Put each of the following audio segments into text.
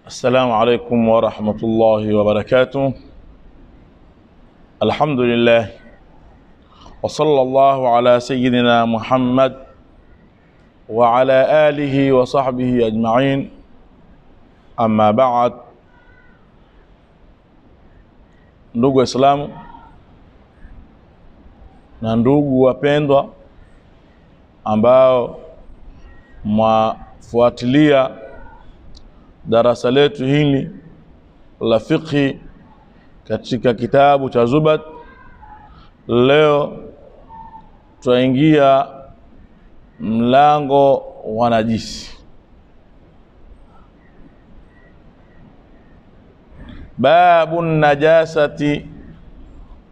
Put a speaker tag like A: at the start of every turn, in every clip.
A: السلام عليكم ورحمة الله وبركاته. الحمد لله وصلى الله على سيدنا محمد وعلى آله وصحبه أجمعين، أما بعد. Ndugu Waislamu na ndugu wapendwa ambao mwafuatilia darasa letu hili la fiqhi katika kitabu cha Zubat, leo tutaingia mlango wa najisi. Babu najasati,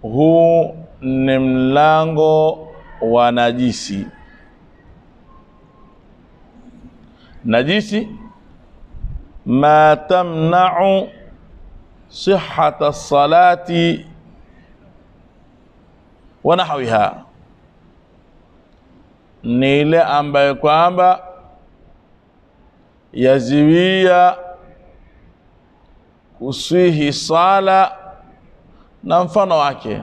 A: huu ni mlango wa najisi. Najisi ma tamna'u sihhata salati wa nahwiha, ni ile ambayo kwamba yaziwia kusihi sala na mfano wake,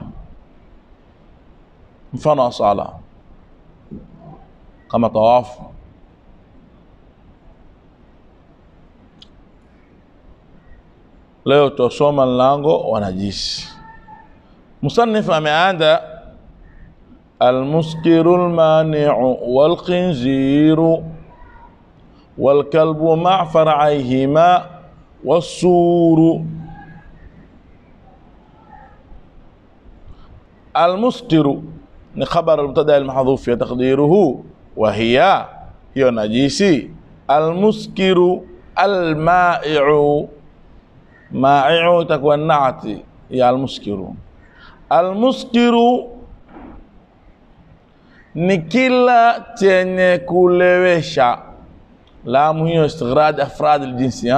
A: mfano wa sala kama tawafu. Leo tutasoma mlango wa najisi. Musannif ameanza almuskiru almani'u walkhinziru walkalbu ma'a far'ayhima wasuru. Almuskiru ni khabar almubtada almahdhuf ya taqdiruhu wa hiya, hiyo najisi. Almuskiru alma'i'u, ma'i'u takuwa naati ya almuskiru. Almuskiru ni kila chenye kulewesha. Lamu hiyo istighrad afrad aljinsi.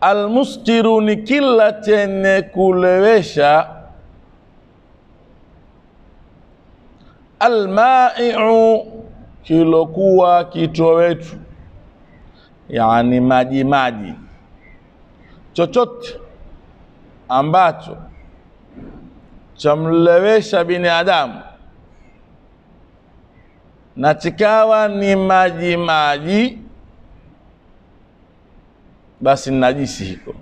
A: Almuskiru ni kila chenye kulewesha. Alma'i'u kilokuwa kitowetu, yani maji maji, chochote ambacho chamlewesha binadamu na chikawa ni maji maji, basi najisi hiko.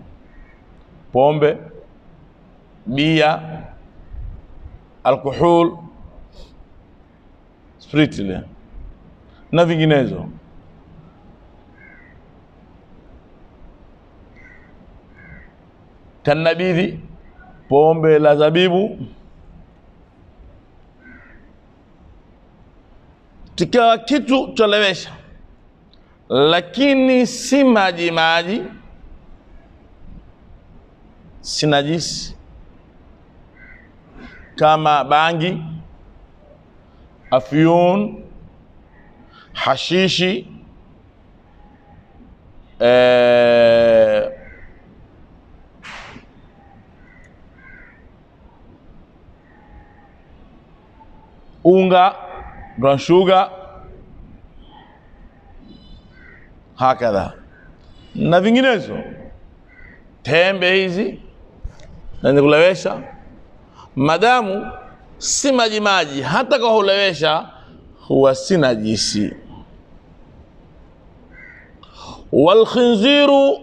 A: Pombe, bia, alkohol, spirit ile na vinginezo. Kanabidhi, pombe la zabibu, tikawa kitu cholewesha lakini si maji maji, si najisi, kama bangi, afyun, hashishi, unga, brown sugar, hakadha na vinginezo. Tembe hizi na kulewesha, madamu si maji maji, hata kwa kulewesha huwa si najisi. Walkhinziru,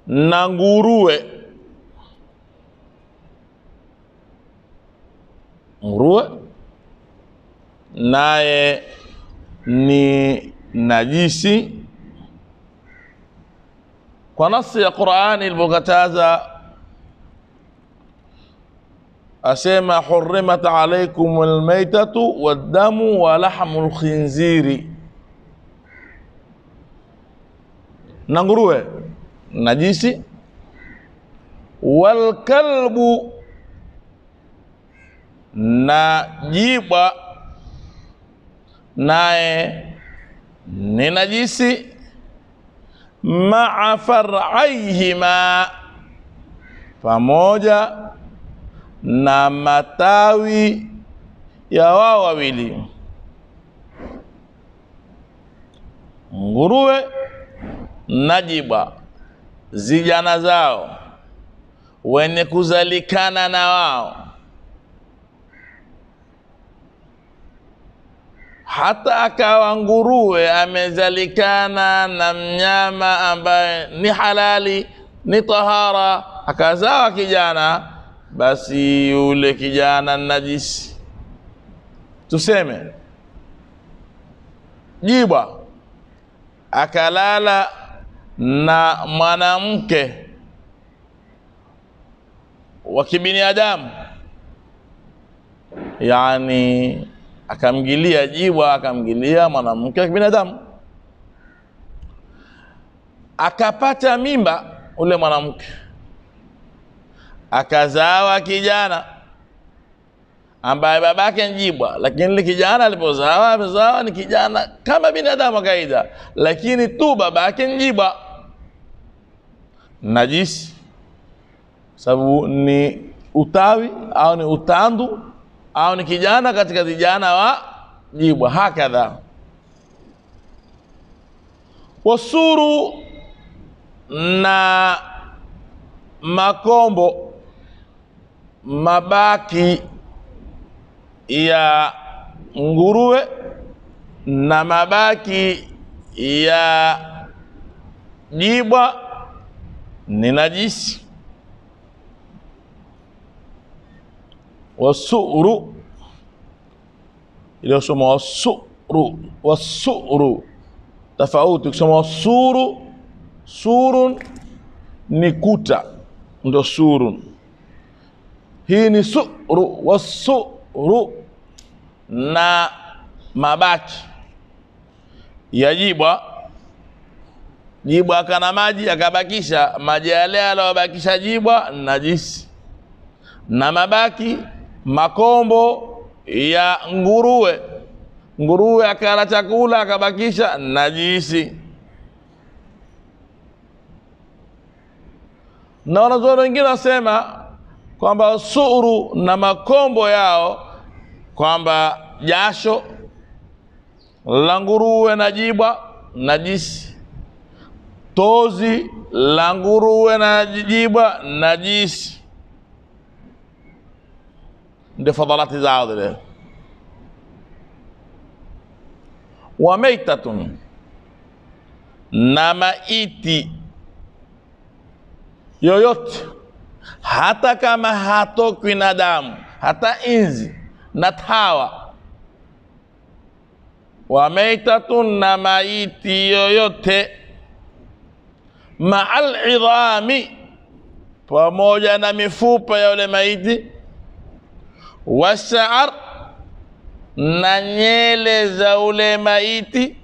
A: na nguruwe. Nguruwe naye ni najisi kwa nasi ya Qur'ani ilipokataza, asema hurrimat alaykum almaytatu waddamu wa lahmul khinziri. Na nguruwe najisi. Walkalbu, na jibwa naye ni najisi. Ma'a far'aihima, pamoja na matawi ya wao wawili, nguruwe na jibwa zijana zao wenye kuzalikana na wao, hata akawa nguruwe amezalikana na mnyama ambaye ni halali ni tahara, akazawa kijana, basi yule kijana najisi. Tuseme jibwa akalala na mwanamke wa kibinadamu, yani akamgilia jibwa, akamgilia mwanamke wa kibinadamu, akapata mimba ule mwanamke, akazawa kijana ambaye babake ni jibwa, lakini ile kijana alipozawa amezawa ni kijana kama binadamu kawaida, lakini tu babake ni jibwa, najisi, sababu ni utawi au ni utandu au ni kijana katika vijana wa jibwa. Hakadha wasuru na makombo, mabaki ya nguruwe na mabaki ya jibwa ni najisi. Wasuru iliyosoma wasuru, wasuru tofauti. Kusoma wasuru, surun ni kuta, ndo surun. Hii ni suru, wasuru na mabaki ya jibwa. Jibwa akana maji akabakisha maji yale aliyobakisha jibwa najisi, na mabaki makombo ya nguruwe, nguruwe akala chakula akabakisha najisi. Na wanazuoni wengine wasema kwamba suru na makombo yao, kwamba jasho la nguruwe na jibwa najisi, tozi la nguruwe na jibwa najisi, ndio fadhalati zao zile. Wa maitatun, na maiti yoyote, hata kama hatokwi na damu, hata inzi na tawa. Wa maitatun, na maiti yoyote, ma'al idhami, pamoja na mifupa ya yule maiti, washaar, na nyele za ule maiti,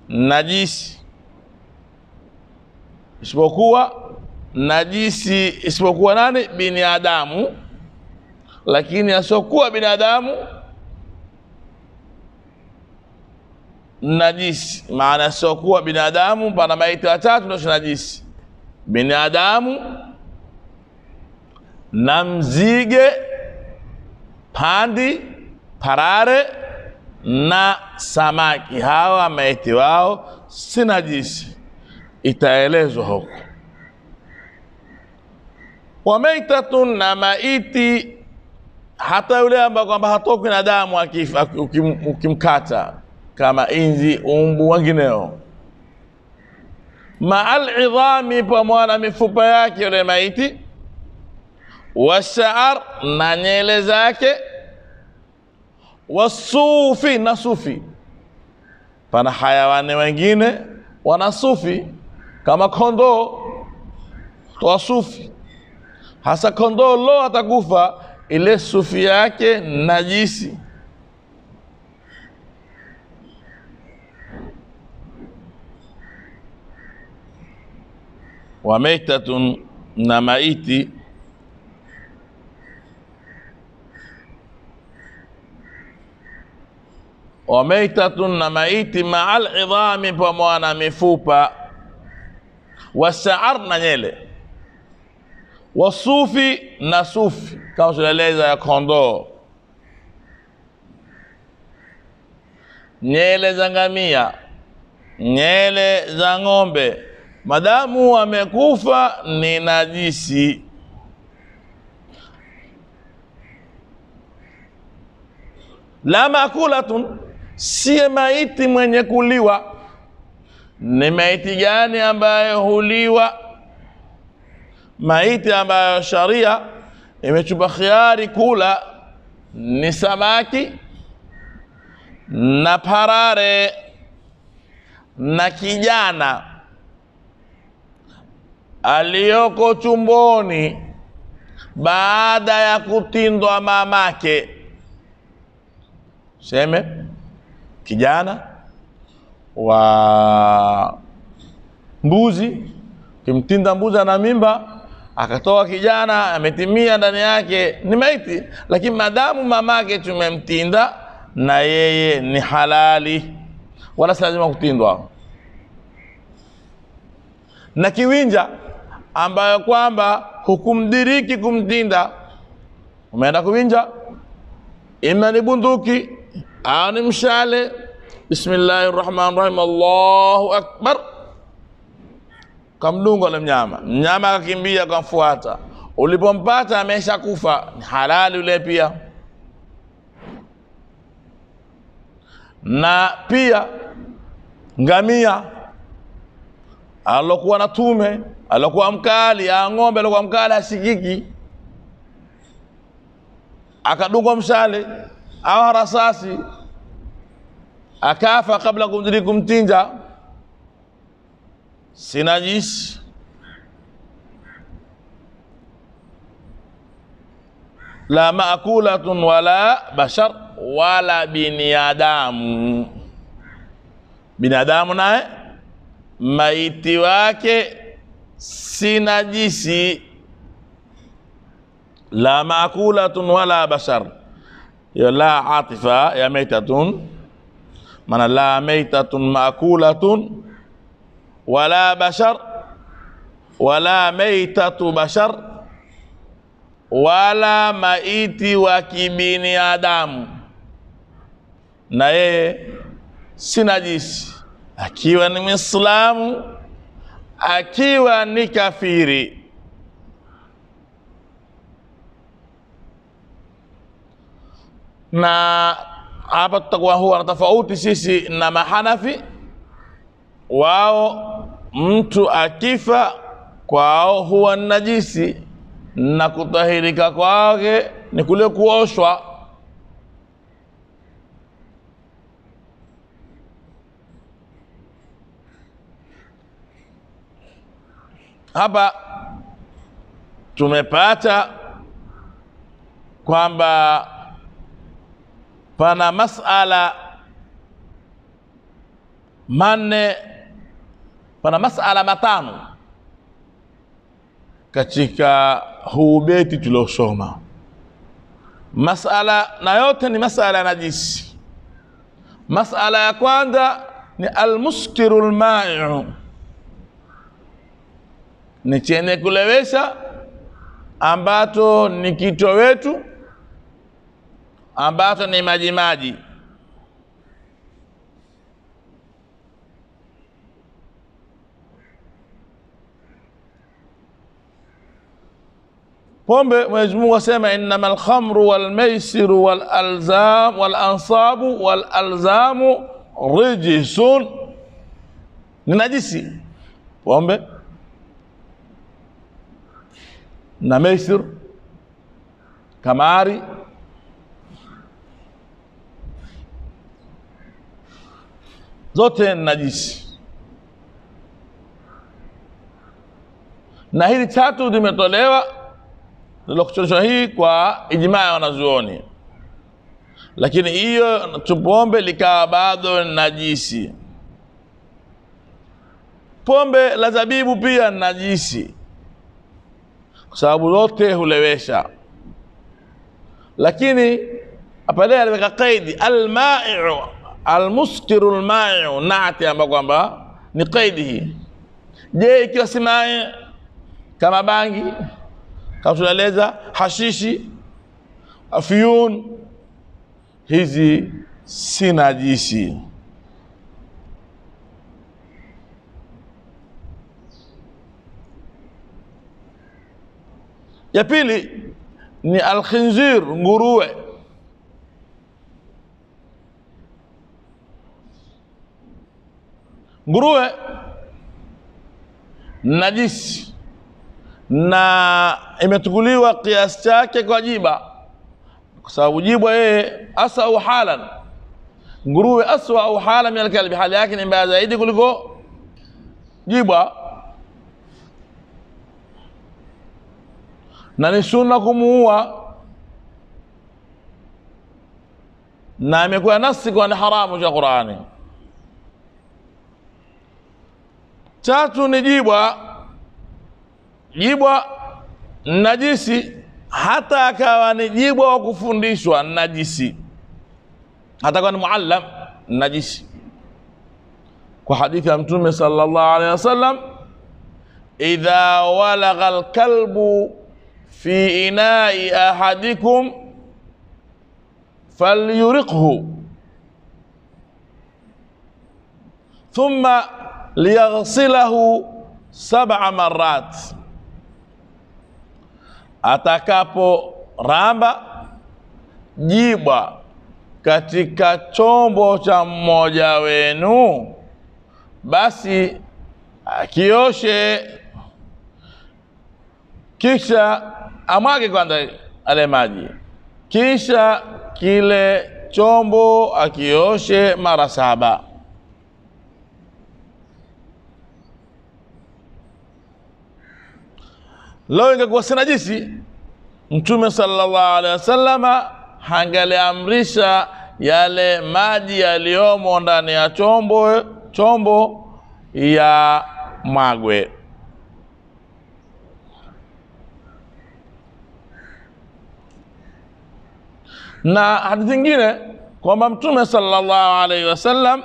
A: najisi, isipokuwa najisi, isipokuwa nani? Binadamu. Lakini asiokuwa binadamu najisi. Maana asiokuwa binadamu, pana maiti watatu ndio najisi: binadamu na mzige, pandi, parare na samaki. Hawa maiti wao si najisi, itaelezwa huko. Wa maitatun, na maiti hata yule ambaye kwamba hatoki na damu ukimkata, kama inzi, umbu, wengineo. Ma'al idhami, pamoja na mifupa yake yule maiti, washaar, na nyele zake, wasufi, na sufi. Pana hayawani wengine wana sufi kama kondoo, toa sufi. Hasa kondoo lo atakufa, ile sufi yake najisi. Wa maitatun, na maiti wa maitatun, na maiti ma'al idhami, pamoja na mifupa, washaar, na nyele, wasufi, na sufi kama tunaeleza ya kondoo, nyele za ngamia, nyele za ng'ombe, madamu amekufa ni najisi. La makulatun, si maiti mwenye kuliwa. Ni maiti gani ambayo huliwa? Maiti ambayo sharia imechupa khiari kula ni samaki na parare na kijana aliyoko tumboni baada ya kutindwa mamake. Seme kijana wa mbuzi, kimtinda mbuzi ana mimba, akatoa kijana ametimia ndani yake, ni maiti, lakini madamu mamake tumemtinda na yeye ni halali, wala si lazima kutindwa. Na kiwinja ambayo kwamba hukumdiriki kumtinda, umeenda kuwinja, ima ni bunduki au ni mshale, bismillahirrahmanirrahim, Allahu akbar, kamdunga ule mnyama, mnyama akakimbia akamfuata, ulipompata ameshakufa, ni halali ule pia. Na pia ngamia alokuwa na tume, alokuwa mkali, a ng'ombe alokuwa mkali asikiki, akadungwa mshale au rasasi akafa kabla kumdiriki kumtinja, si najisi. La maakulatun wala bashar, wala binadamu. Binadamu naye maiti wake si najisi. La maakulatun wala bashar, ya la atifa ya maitatun, maana la maitatun maakulatun wala bashar, wala maitatu bashar, wala maiti wa kibinadamu, na yeye si najisi, akiwa ni Muislamu, akiwa ni kafiri. Na hapa tutakuwa huwa na tofauti sisi na Mahanafi. Wao mtu akifa kwao huwa najisi, na kutahirika kwake ni kule kuoshwa. Hapa tumepata kwamba pana masala manne, pana masala matano katika huu beti tuliosoma. Masala na yote ni masala ya najisi. Masala ya kwanza ni almuskiru almai'u, ni chenye kulewesha ambacho ni kitowetu, ambacho ni majimaji. Pombe, Mwenyezi Mungu asema innamal khamru wal maisiru wal alzam wal ansabu wal alzamu rijsun, ni najisi pombe na maisir, kamari, zote ni najisi. Na hili tatu limetolewa lilokuchoreshwa hii kwa ijmaa ya wanazuoni, lakini hiyo tupombe likawa bado najisi. Pombe la zabibu pia najisi, kwa sababu zote hulewesha. Lakini hapa leo aliweka kaidi almai'u, almuskiru almai'u, naati ambayo kwamba ni kaidi hii. Je, ikiwa si mai kama bangi, kama tunaeleza hashishi, afyun, hizi si najisi. Ya pili ni alkhinzir, nguruwe. Nguruwe najisi na imetukuliwa kiasi chake kwa jiba, kwa sababu jibwa yeye asau halan, nguruwe aswa au hala min alkalbi, hali yake ni mbaya zaidi kuliko jibwa, na ni sunna kumuua, na imekuwa nasi kwa ni haramu cha Qur'ani. Tatu ni jibwa. Jibwa najisi, hata akawa ni jibwa wa kufundishwa najisi, hata kwa ni muallam najisi, kwa hadithi ya Mtume sallallahu alaihi wasallam, idha walagha alkalbu fi inai ahadikum falyuriqhu thumma liyaghsilahu 7 marrat, atakapo ramba jibwa katika chombo cha mmoja wenu basi akioshe, kisha amwage kwanza ale maji, kisha kile chombo akioshe mara 7. Leo ingekuwa si najisi, Mtume sallallahu alaihi wasallam hangaliamrisha yale maji yaliyomo ndani ya chombo ya mwagwe. Na hadithi nyingine kwamba Mtume sallallahu alaihi wasallam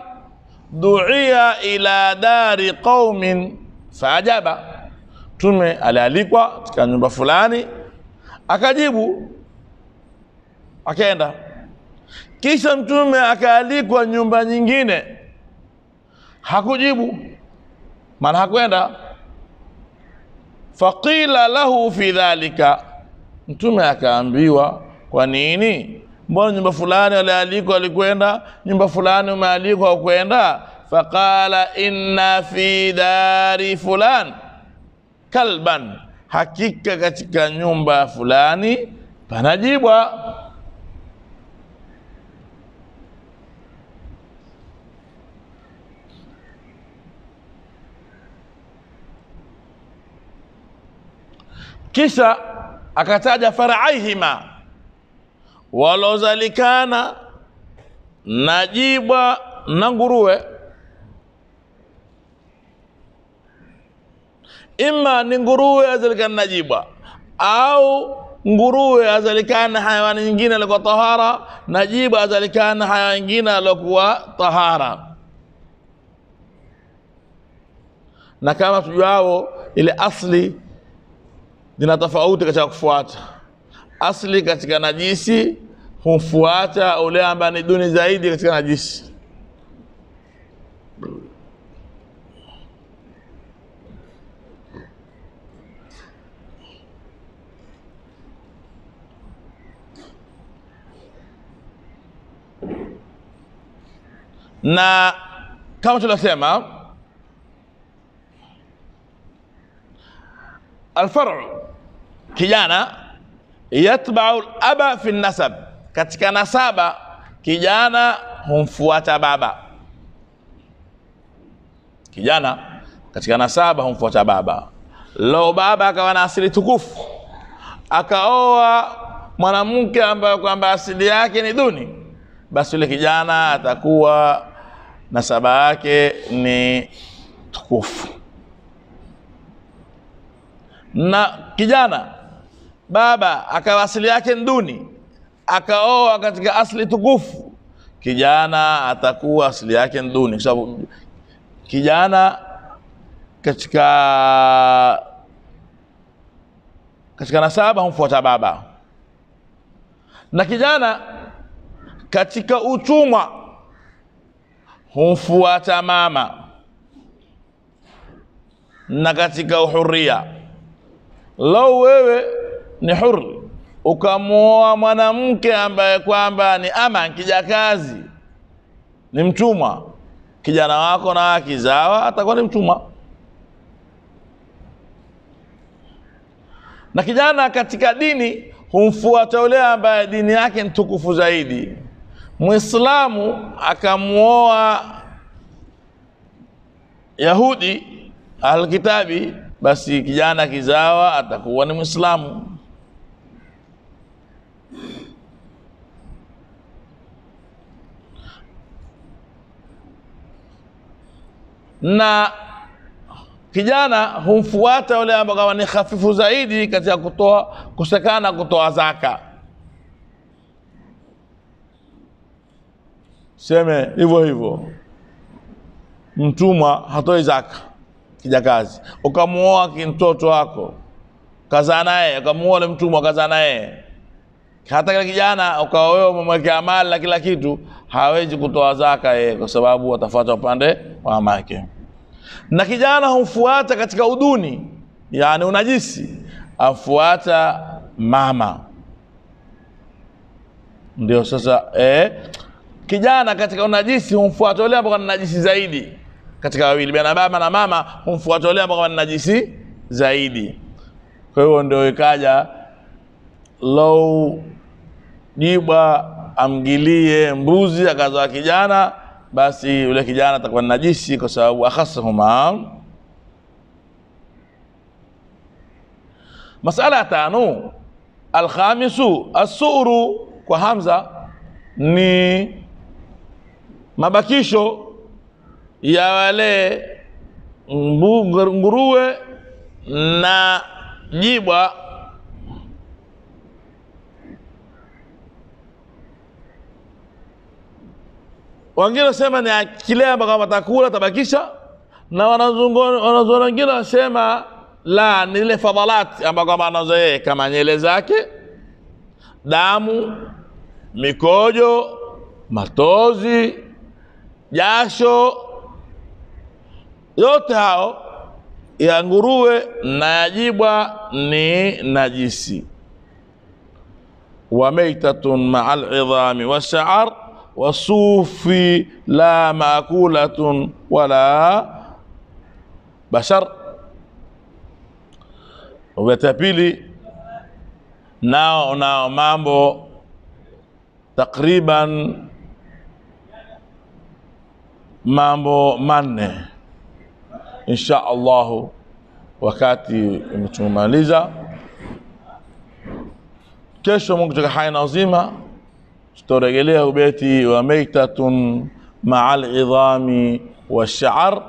A: duia ila dari qaumin faajaba, Mtume alialikwa katika nyumba fulani akajibu akaenda. Kisha Mtume akaalikwa nyumba nyingine hakujibu, maana hakwenda. Faqila lahu fi dhalika, Mtume akaambiwa kwa nini, mbona nyumba fulani walialikwa walikwenda, nyumba fulani umealikwa hukwenda? Faqala inna fi dari fulan kalban, hakika katika nyumba fulani panajibwa. Kisha akataja faraihima, walozalikana na jibwa na nguruwe. Ima ni nguruwe azalikana na jibwa, au nguruwe azalikana hayawani nyingine alikuwa tahara, na jibwa azalikana hayawani nyingine alikuwa tahara. Na kama tujuao ile asli zina tofauti katika kufuata. Asli katika najisi humfuata ule ambaye ni duni zaidi katika najisi. Na kama tulivyosema, alfaru kijana yatba'u al-aba fi nasab, katika nasaba kijana humfuata baba. Kijana katika nasaba humfuata baba. Leo baba akawa na asili tukufu, akaoa mwanamke ambaye kwamba asili yake ni duni, basi yule kijana atakuwa nasaba yake ni tukufu. Na kijana baba akawa asili yake duni, akaoa katika asili tukufu, kijana atakuwa asili yake duni, kwa sababu kijana katika nasaba humfuata baba. Na kijana katika utumwa humfuata mama, na katika uhuria. Lau wewe ni huri, ukamuoa mwanamke ambaye kwamba ni ama kijakazi, ni mtumwa, kijana wako na akizawa atakuwa ni mtumwa. Na kijana katika dini humfuata yule ambaye dini yake ni tukufu zaidi. Muislamu akamuoa Yahudi alkitabi, basi kijana kizawa atakuwa ni Muislamu. Na kijana humfuata yule ambaye kama ni hafifu zaidi katika kutoa, kusekana kutoa zaka. Seme hivyo hivyo, mtumwa hatoi zaka, kijakazi. Ukamuoa mtoto wako kazaa naye, ukamuoa yule mtumwa kazaa naye, hata kile kijana ukawa wewe umemwekea mali na kila kitu, hawezi kutoa zaka yeye, kwa sababu atafuata upande wa mamake. Na kijana humfuata katika uduni, yani unajisi, afuata mama. Ndio sasa kijana katika unajisi humfuata yule ambaye ni najisi zaidi katika wawili, bana baba na mama, humfuata yule ambaye ni najisi zaidi. Kwa hiyo ndio ikaja lau jibwa amgilie mbuzi akazaa kijana, basi yule kijana atakuwa najisi kwa sababu akhasahuma. Masala tano, alkhamisu asuru kwa hamza ni mabakisho ya wale nguruwe na jibwa. Wengine wasema ni kile ambacho kama watakula tabakisha, na wanazuoni wengine wasema la, ni ile fadhalat ambayo kama anazo yeye, kama nyele zake, damu, mikojo, matozi, jasho, yote hao ya nguruwe na ya jibwa ni najisi. Wa maitatun ma'al idhami wash-sha'r wasufi la maakulatun wala bashar. Ubeti pili nao nao mambo takriban mambo manne insha Allah. Wakati umetumaliza, kesho Mungu tuka hai na uzima tutarejelea ubeti wa maitatun ma'al idhami wash-sha'r.